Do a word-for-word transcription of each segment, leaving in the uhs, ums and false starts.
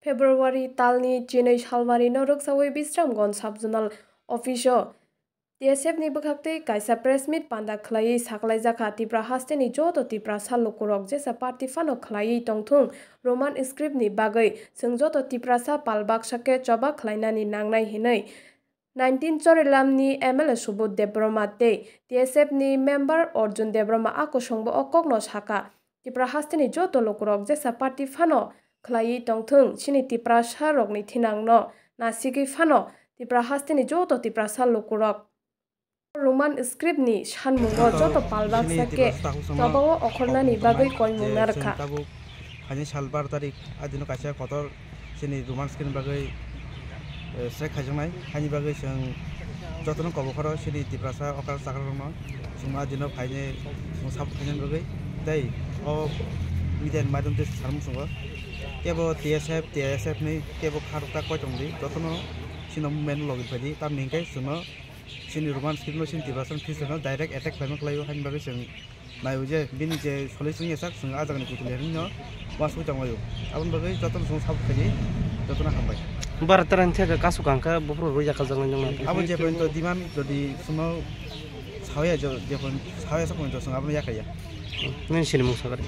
February talni chinwi salmani no rwksawi Bisramganj Sub Zonal Office o T S F ni bwkhaktwi kaisa press meet panda khwlaiwi saklaijakha Tipra hasteni joto Tiprasa lukurok jesa party phano khwlaiwi tongthung Roman script ni bagwi chwng joto Tiprasa pal baksa khe choba khwlainani nangnai hinwi nineteen Chorilamni M L A Subodh Debbarma tei T S F ni member Arjun Debbarma a kosongbo o kokno sakha. Tipra hasteni joto lukurok jesa party phano khwlaiwi tongthung, chini Tiprasa rokni thinangno nasigwi phano Tipra hasteni joto Tiprasa lukurok Roman script ni sanmungo joto palbak sake tobao okhornani bagwi koimung narwkha. Tabuk haini sal bar tarik adino kaisa kotor chini Roman script ni bagwi, eh, strike khaijaknai. Haini bagwi chwng jotono kobo khoro chini Tiprasa okra chakra rokno chwng adino phaini chwng support khainani bagwi tei o media ni madhyam tei samung chwngo kebo T S F, T S F ni kebo kha rwkta koi tongdi, jotono chini movement logi phaidi, tamni hwnkhe chwngno chini Roman script no chini Tiprasa ni future no direct attack khlaima khlaio, haini bagwi chwng naio je bini je solution ya sak chwng a jagani kwtwli hinwi no uansugwi tonglaio. Aboni bagwi jotono chwng support khaidi, jotono hambai. Bara terang theke kasu kangkha buphuru rwi yakal jangnai nangma. Abo je point to demand jodi chwngno sawi ya, je point sawi ya sak point to chwng abono yakhai ya. Nini sinimung sakari?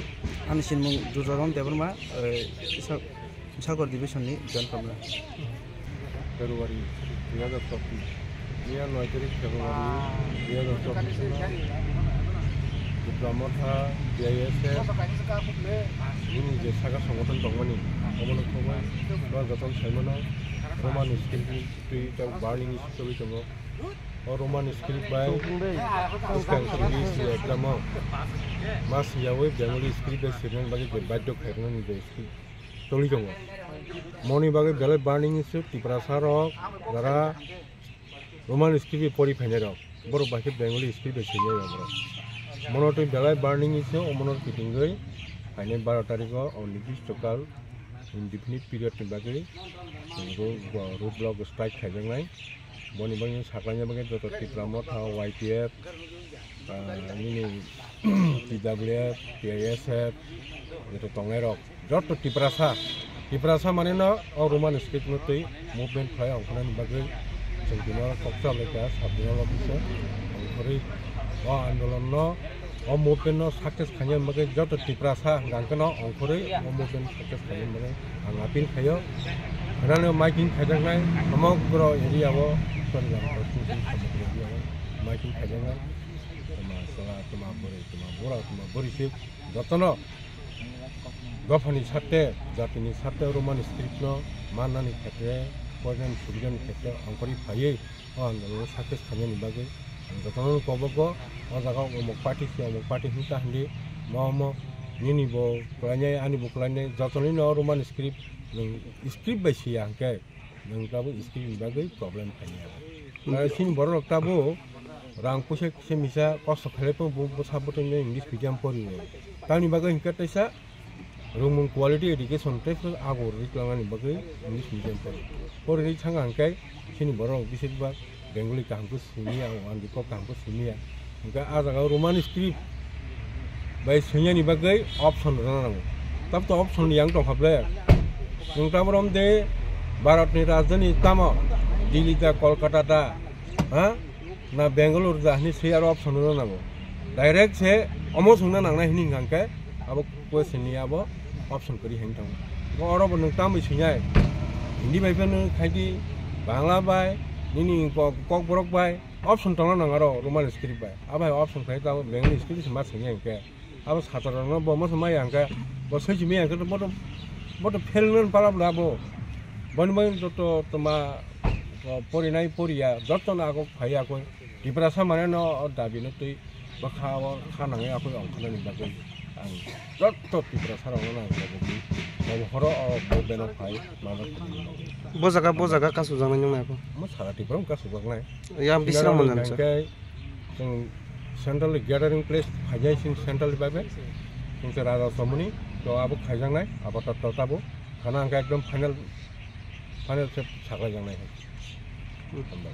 Ani sinimung Durjodhon Debbarma, eh, isa Sagor Division ni Joint Commander. February dui hajar chobbish, miya noi tarik February dui hajar chobbish no Tipra Motha, T I S F, bini je saka songothon tongmani, obono khoboi ba jotono saimano Roman script ni twi tei burning issue choli tongo. O Roman script bai bwskang simi si exam o ma siyawi Bengali script bai sirnani bagwi je badhyo khairoknani je script toli tongo. Moni bagwi belai burning issue Tiprasa rok jara Roman script bai pori phainai rok, borok bai khe Bengali script bai simi rok borok. Mono twi belai burning issue, omono kitingwi phainai baro tarikh o, o nirdisto kal indefinite period ni bagwi ro-, ro-, road block strike khaijaknai. Boni bagwi saklaina bagwi joto Tipra Motha, Y T F, ah, nini T W F, T I S F, joto tongnai rok, joto Tiprasa, Tiprasa mane no o Roman script no twi movement khlai ongkhnani bagwi chwng tino koksa lekha sabdino lo kisa ongkhorwi o andolon no, o movement no success khaina bagwi joto Tiprasa hwnkha no ongkhorwi o movement success khaina bagwi ang appeal khaio. Rano miking khaijaknai somogro area o, sorry, somogro area o miking khaijaknai. Tuma chwla, tuma bwrwi, tuma bura, tuma bwrwi se jotono dophani sarte, jatini sarte Roman script no mannani khetre, porinani subidani khetre ongkhorwi phaiwi o andolon success khainani bagwi ang jotono kobogo o jaga omok party se omok party hinta hindi mo mo nini bo kwlainai ani bo kwlainai jotono no Roman script nwng script bai siya hwnkhe nwng tabuk script ni bagwi problem khainai. Hmm. Ah, chini borok rok tabuk rang puisa kisa misa kosto khlai bo bwsa bwtwi no English medium pori tamni bagwi hwnkhe teisa Rwngmung quality education tei phano ago rwui tlangnani bagwi English medium pori. Pori rwui thangkha hwnkhe chini borok bisi bwbak Bengali kaham khe simi ya, Angli kok kaham khe simi ya. Hwnkhe ah jaga o Roman script bai swinani bagwi option rwna nango. Tabuk to option yang tongkha ble. Nwng tabuk romde Bharatni rajdhani tamo Delhi da, Kolkata da, ha? Na Bangalore da hwnwi swi aro option rwna nango. Direct se omo swngna nangnai hwnwi hwnkha hwnkhe abo question ni abo option kwrwi hwnwi thango. Bo oro bo nwng tamwi swinai. Hindi bai phano khaidi, Bangla bai, nini kok, Kokborok bai, option tongna nang aro Roman script bai. Abo hai option khlai tamo Bengali script se ma swinai hwnkhe. Abo satarokno bo masa maya hwnkhe, bo soichimaya hwnkhe, bo to, bo to fail wngna palabla abo. Boni bagwi joto toma, o, porinai poriya, jotono agok phai akoi. Tiprasa mane no o dabi no twi bwkha o kha nangwi akoi ongkha nani bagwi ang joto Tiprasa rokno nang khe bo horo o bo beno phai ma. Bo jaga, bo jaga kasu jaknai nung nai bo. Mo sara Tipra wng kasu jaknai. Yang Bisram Sinarok Manjan sa. Hwnkhe chwng central gathering place phaijai chwng central bai bai. Chwng se Raja Somoni to abo khaijaknai, abo to, to tabo. Khana hwnkhe ekdom final, final se saklaijaknai. Hmm. Hambai.